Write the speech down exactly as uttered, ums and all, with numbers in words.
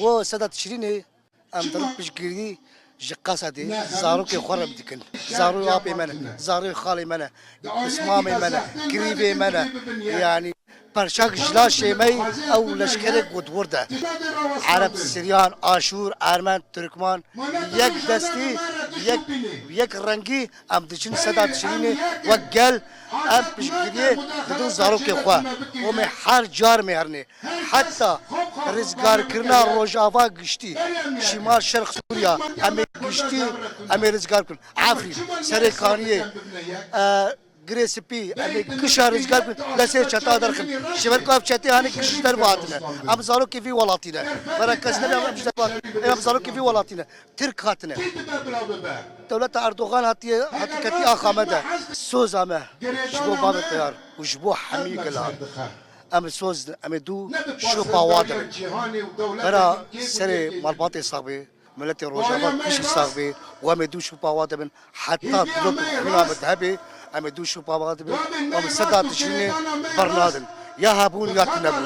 Bo seda Tişrînê em dirin piştgirî ji Qesedê zarokê xwe re dikin. Zarokê apê me ne, zarokê xalê me ne, pismamê me ne, kirîvê me ne. Yanî perşak ji laşê me yî ew leşkerê ku di wir de. Ereb, Siryan, Aşûr, Ermen, Tirkman, yek destî, yek, yek rengî em diçin seda Tişrînê wek gel, em piştgiriyê didin zarokê xwe. Û me her car mêrnê. Heta rizgarkirina Rojava giştî, Şîmal Şerq Sûriya, em ê giştî, em ê rizgar bikin. Efrîn, Serê Kaniyê, e, Girê Spî, em ê gişa rizgar bikin, destê çeta derxin. Ji ber ku ev çetê hanê giş ji derve hatine. Em zarokê vî welatî ne. Vera kes nebe em ji derve hatine. Em zarokê vî welatî ne. Tirk hatine. Dewleta Erdogan hatiye, hatiye ketî axa me de. Soza me ji bo babê teyar û ji bo hemî gila. Em ê soz, em ê dû şopa wa de bin. Vera serê malbatê sax bê, miletê Rojava kişî sax bê û em ê dû şopa wa de bin. Heta dilok û xwîna me de hebe, em ê dû şopa wa de bin. Em ê seda Tişrînê bernadin. Ya hebûn ya tu nebûn.